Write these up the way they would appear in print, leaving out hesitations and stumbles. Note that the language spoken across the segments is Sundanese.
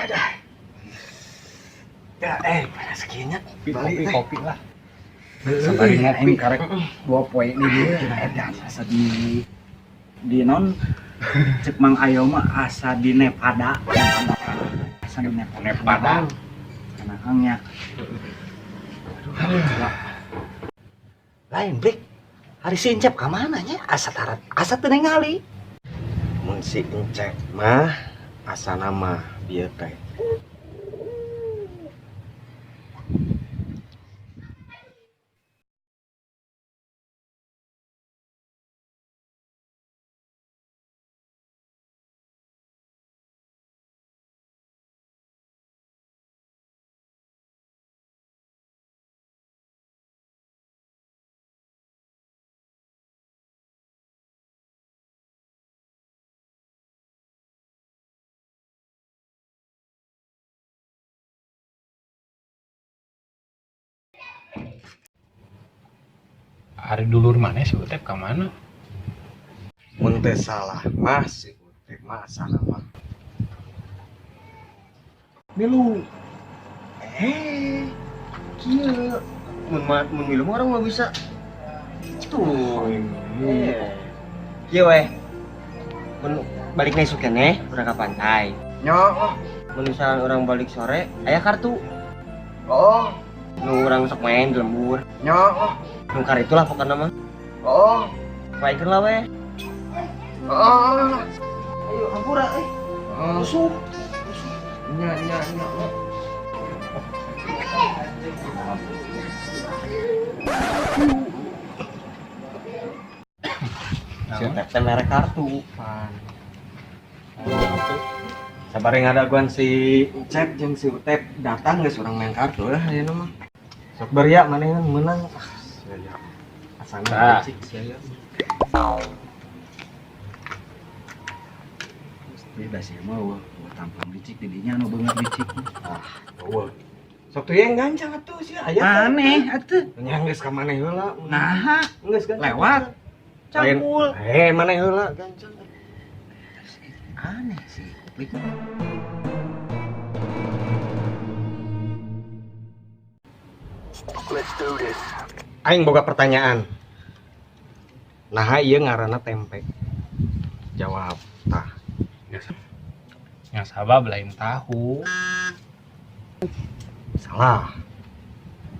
Ada. Ya, panas kieu nya. Kopi, kopi, kopi lah. Sabarina aing karek 2 poe ini dia edan asa di non cek Mang Ayo mah asa di Nevada. Asa di Nevada. Nevada. Kanakangnya. Aduh. Lain brik. Hari si Encep ka mana nya? Asa tarat, asa teu ningali. Mun si Encep mah asana mah bieu teh. Ari dulur mana si Utep ka mana? Mun teh salah mah si Utep mah salah mah. Milu. Kieu. Mun mun milu mah orang mah bisa. Tuh. Kieu weh. Mun balik na isuk keneh urang ka pantai. Nya. Mun misalkan urang balik sore aya kartu. Oh. Nu urang sok main di lembur. Nya. Nungkar itulah pokoknya mah. Oh. Baikkan lah weh. Oh. Ayo hampura eh. Oh. Musuh. Nya nya nya. Si Utep teh mere kartu pan. Sabar ngadaguan si Encep jeung si Utep datang geus urang main kartu lah ayeuna mah. Sok beria manehna meunang. Ah, sia. Asana licik sia. Beda sih mah wah, tampang licik di dinya nu beungeut licik. Ah, eueuh. Sok tuh yang gancang atuh sia aya. Aneh atuh. Nya geus ka maneh heula. Naha, geus gancang. Lewat. Cangkul. Maneh heula gancang. Aneh sih, kuplik. Let's do this. Aing boga pertanyaan. Naha ieu ngaranna tempe? Jawab tah. Yang sabab lain tahu. Salah.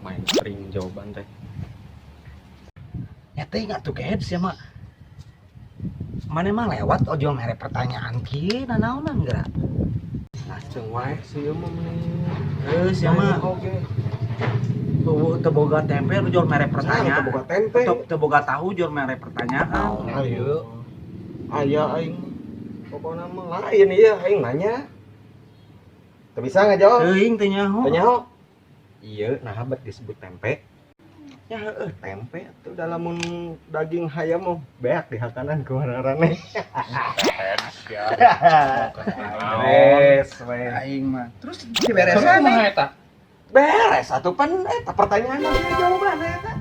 Main sering jawaban teh. Ya teh ingat tuh kehed sia mah. Mane mah lewat ojo mere pertanyaan kieu nanaonan geura. Nah, ceung wae sieun mah mending. Heuh sia mah. Oke. Tuh teu boga tempe jor mere pertanyaan. Teu boga tempe. Teu boga tahu jor mere pertanyaan. Ayo. Aya aing. Pokona mah lain ieu aing nanya. Teu bisa ngajawab. Teuing teu nyaho. Teu nyaho. Ieu naha bet disebut tempe. Ya heueuh tempe atuh da lamun daging hayam mah beak dihakanan ku mararane. Beres we. Aing mah. Terus diberesan mah eta. Beres atuh pan eta pertanyaan mah jawaban eta.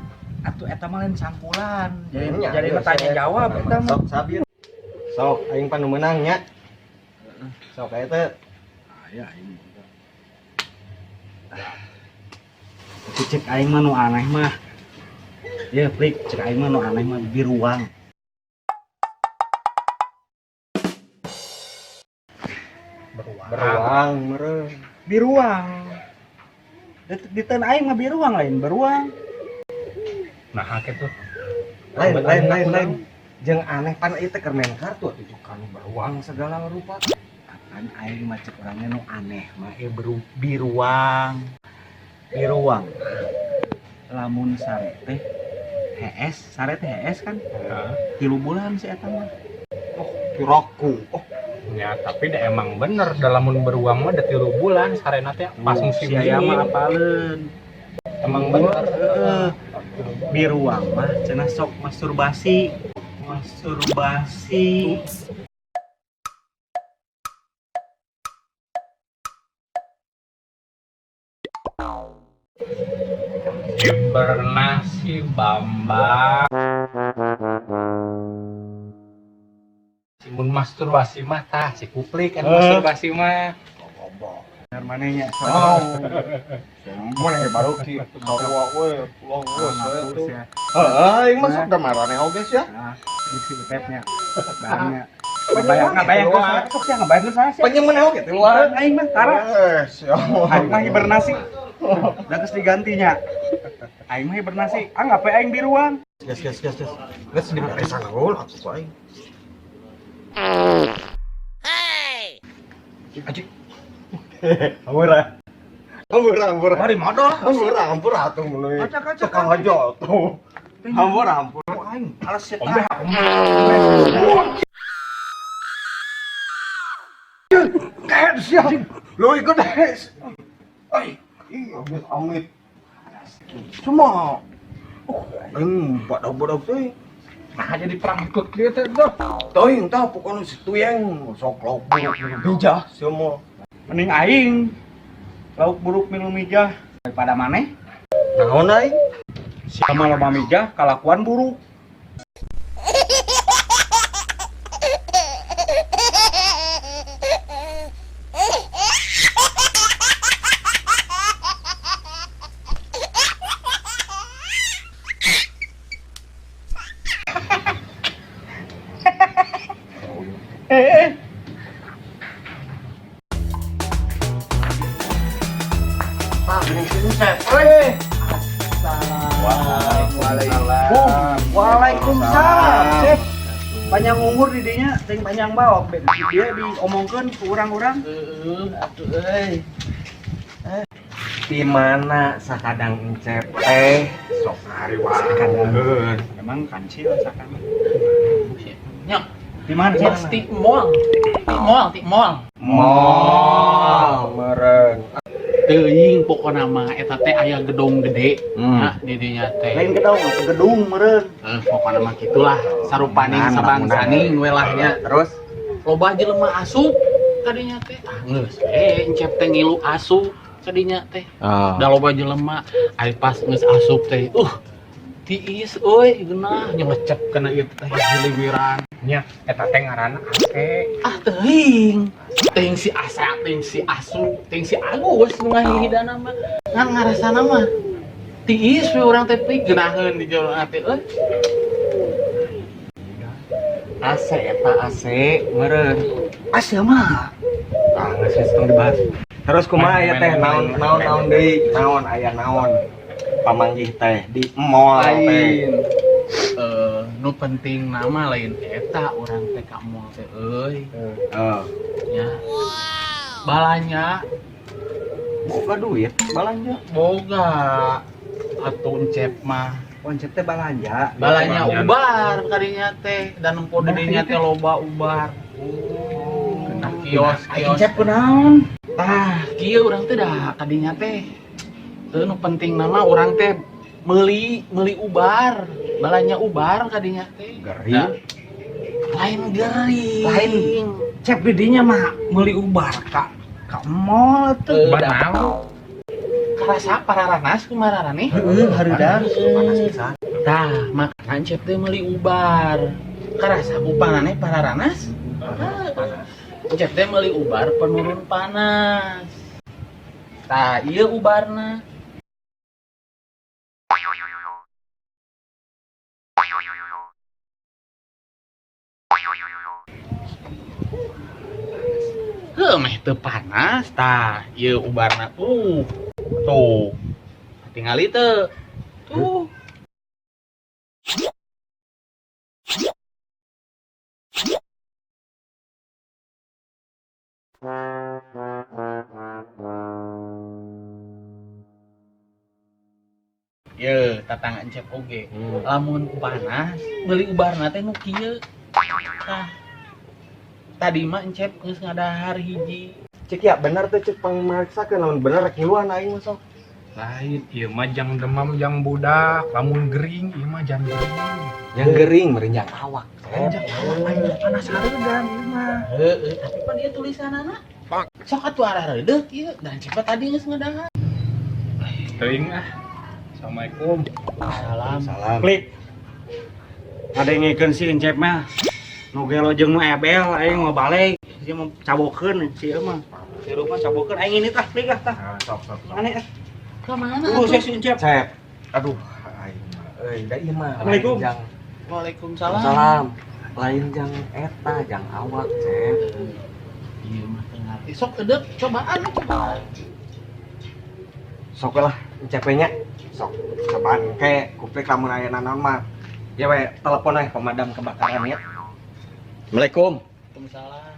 Atuh eta mah lain sangkulan. Jadi Nya, jadi iya, tanya saya. jawab eta mah. Sok sabir. Sok aing pan nu meunang nya. Sok eta. Aya aing. Tapi cek aing mah nu aneh mah. Ya, plik, cek aing mah nu aneh mah biruang. Beruang. Beruang meureun. Biruang. Di tanah aing mah biruang lain beruang. Nah, kitu. Lain lain lain lain. Jeung aneh pan ieu teh keur main kartu atuh kan beruang segala rupa. Apaan aing mah cek orangnya nu aneh mah biruang. Biruang. Lamun sare teh hees, sare teh hees kan? Heeh. 3 bulan si eta mah. Oh, piraku. Oh. Ya, tapi da emang bener da lamun beruang mah da 3 bulan sarena teh pas musim Si aya mah dingin. apaleun. Emang bener. Heeh. Biruang mah cenah sok masturbasi. Masturbasi. Hibernasi Bambang. Mun masturbasi mah tah si kuplik kan masturbasi mah. Goblok. Bener manehnya. Oh. Mana baru ki sarua we, pulang we saya tuh. Heeh, aing mah sok da marane oge sia. Nah, isi utepnya. Barangnya. Ngabayang ngabayang sok sia ngabayang saya sia. Panjang mana oge tiluan. Aing mah tara. Eh, sia. Aing mah hibernasi. Da geus digantinya. Aing mah hibernasi. Ah ngapain aing biruan? Gas gas gas gas. Geus diberesan naon atuh ku aing. Hey. Anjing. Hampura. Hampura, hampura. Mari modal. Hampura, hampura atuh mun. Kaca, kaca, Tukang aja atuh. Hampura, hampura. Aing alas sia. Ombe, Kayak siap. Lu ikut deh. Ai, ih, amit amit. Cuma aing badag-badag teh. Nah, jadi perang ikut kieu teh tuh. Teuing tah pokona si tuyeng sok lauk bijah semua. Mending aing lauk buruk minum mijah daripada maneh. Naon aing? Sia mah loba mijah kalakuan buruk. Waalaikumsalam. Cep. Panjang umur di dinya, teuing panjang baok ben. Dia diomongkeun ku urang-urang. Heeh, atuh euy. Di mana sakadang Encep teh sok Hariwaeun. Emang kancil sakana. Nya, Di mana Cep? pasti mall. Ti mall, ti mall. Mall meureun. Teuing pokona mah eta teh aya gedung gede. Nah, di dinya teh. Lain gedung, gedung meureun. Eh, pokona mah gitulah, sarupaning sabangsaning we lah nya. Terus Loba jelema asup kadinya teh. Ah, geus we Encep teh ngilu asup kadinya teh. Da loba jelema ari pas geus asup teh. Tiis euy geunah nyelecep kana ieu teh hiliwiran. Nya, eta teh ngaranna ake. Ah teuing. Teuing si Asa, teuing si Asu, teuing si Agus nu ngahihidana mah. Ngan ngarasana mah tiis we urang teh pik geunaheun di jero teh euy. AC eta AC meureun. Asa mah. Ah, geus geus tong dibahas. Terus kumaha aya teh naon naon naon deui? Naon aya naon? Pamanggih teh di mall teh. Lain. Nu penting nama lain eta urang teh ka mall teh euy. Heeh. Nya. Balanya Boga duit balanja. boga atuh Encep mah. Konsep teh balanja. Balanya Balanya. ubar kadinya teh dan nempo didinya teh loba ubar. Nah, kios Aing kios. Cep kunaon? Tah, kieu urang teh dah kadinya teh. Teu nu penting nama urang teh meuli meuli ubar, balanya ubar kadinya teh. Gering. Nah, lain gering. Lain. Cep di dinya mah meuli ubar ka ka mall tuh. Ubar naon? Karasa pararanas kumararane. Heeh, hareudang. Panas pisan. Tah, makanan Cep teh meuli ubar. Karasa ku panane pararanas. Cep teh meuli ubar penurun panas. Tah, ieu ubarna. Heuh, meh teu panas tah, ieu ubarna tuh. Tuh. Tingali teu. Tuh. Ye, tatangga Encep oge. Lamun panas, meuli ubarna teh nu kieu. Tah. Tadi mah Encep geus ngadahar hiji. Cek ya bener teh cek pangmariksakeun lamun bener rek ngiluan aing mah sok. Lain, ieu mah jang demam jang budak, lamun gering ieu mah jang gering. Yang gering meureun jang awak. Jang awak Panas hareudang ieu mah. Heeh, tapi pan ieu tulisanana. Sok atuh arah reudeuh ieu dan Encep mah tadi geus ngadahar. Teuing ah. Assalamualaikum. Salam. Salam. Klik. Ngadengikeun si Encep mah. Nu gelo jeung nu ebel aing mau balik. Ieu mah cabokeun si ieu mah. Hirup mah cabokeun aing ini tah, nih tah. Ah, sok sok sok. Aneh ah. Ka mana Tuh atuh? saya si Encep. Cep. Aduh, aing mah euy, da ieu mah. Assalamualaikum. Jang. Waalaikumsalam. Salam. Lain jang eta, jang awak, Cep. Ieu mah teu ngarti. Sok edek cobaan cobaan. Sok lah, Encep nya. Sok cobaan ke kuplik lamun aya naon mah. Ya we, telepon we pemadam kebakaran ya. Assalamualaikum. Waalaikumsalam.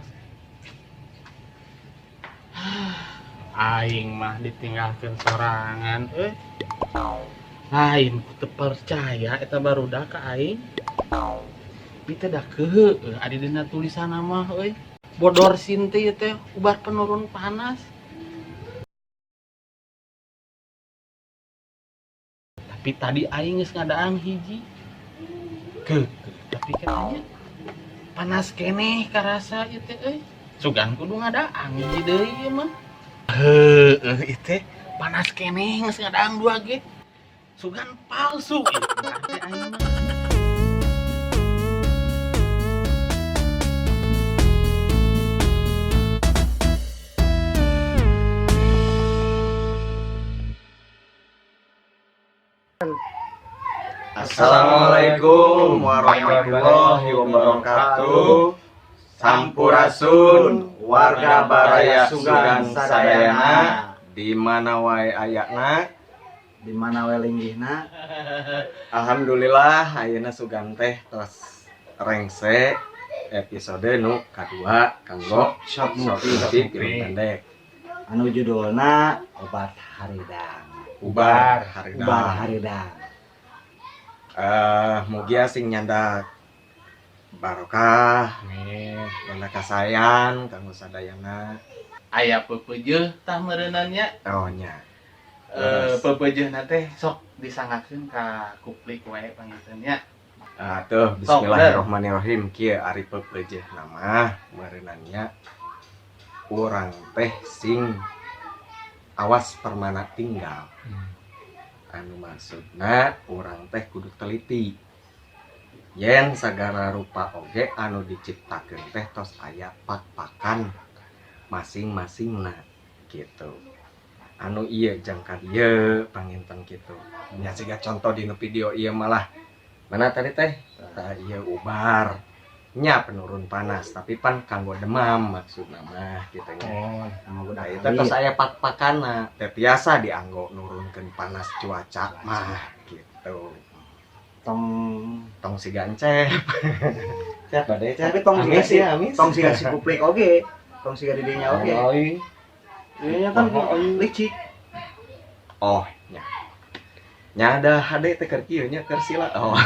Aing mah ditinggalkeun sorangan euy. Lain ku teu percaya eta barudak ka aing. Bi teh da keuheuh adi dina tulisanna mah euy. Bodorsin teh ieu teh ubar penurun panas. Tapi tadi aing geus ngadaang hiji. Keuheuh, tapi katanya panas keneh karasa ieu teh euy. Sugan kudu ngadaang hiji deui ieu mah. Heueuh ieu teh panas keneh geus ngadaang dua ge. Sugan palsu ieu berarti aing mah. Assalamualaikum warahmatullahi wabarakatuh. Sampurasun warga Baraya Sugan sadayana di mana wae ayana. Di mana we linggihna? Alhamdulillah ayeuna Sugan teh tos rengse episode nu kadua kanggo Short short movie movie film pendek anu judulna Obat Haridang. Ubar Ubar Haridang. Haridang. Mugia sing nyandak barokah, Amin. nyandak kasayan kanggo sadayana. Aya peupeujeuh tah meureunna nya. Oh nya. Peupeujeuhna teh sok disanggakeun ka kuplik wae panginten nya. Ah, tuh bismillahirrahmanirrahim kieu ari peupeujeuhna mah meureunna nya urang teh sing awas permana tinggal. Anu maksudna urang teh kudu teliti. Yen sagala rupa oge anu diciptakeun teh tos aya pak-pakan masing-masingna gitu. Anu ieu jang ka dieu panginten kitu. Nya siga contoh dina video ieu malah mana tadi teh? Tah ieu ubar nya penurun panas tapi pan kanggo demam maksudna mah kitu nya. Oh, Kanggo Nah, budak itu tos aya pak-pakana teh tiasa dianggo nurunkeun panas cuaca mah gitu. Tong Tong siga encep. Cep bade cep. tapi tong siga Amis si ya, amis. tong siga si kuplik oge. Tong siga di dinya oge. Oi. Iya kan licik. Oh, nya. Nya ada hade teh keur kieu nya keur sila. Oh.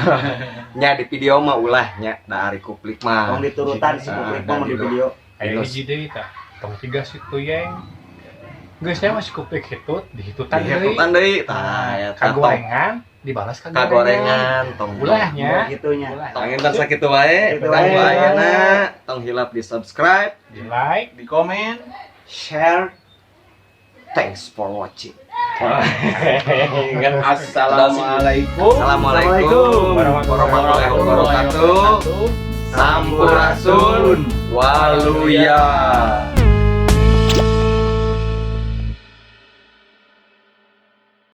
Nya di video mah ulah nya da ari kuplik mah. Tong diturutan si kuplik mah mun di video. Aya hiji deui tah. Tong tiga si tuyeng. Geus nya mah si kuplik hitut, dihitutan deui. Dihitutan deui tah eta tong Kagorengan, dibalas kagorengan. kagorengan tong Ulah nya. Gitunya. Ulah. Tong intan sakitu wae, Sakitu tong wae. ayeuna tong hilap di subscribe, Di like, Di komen. Share. Thanks for watching. Assalamualaikum Assalamualaikum warahmatullahi wabarakatuh. Sampurasun waluya.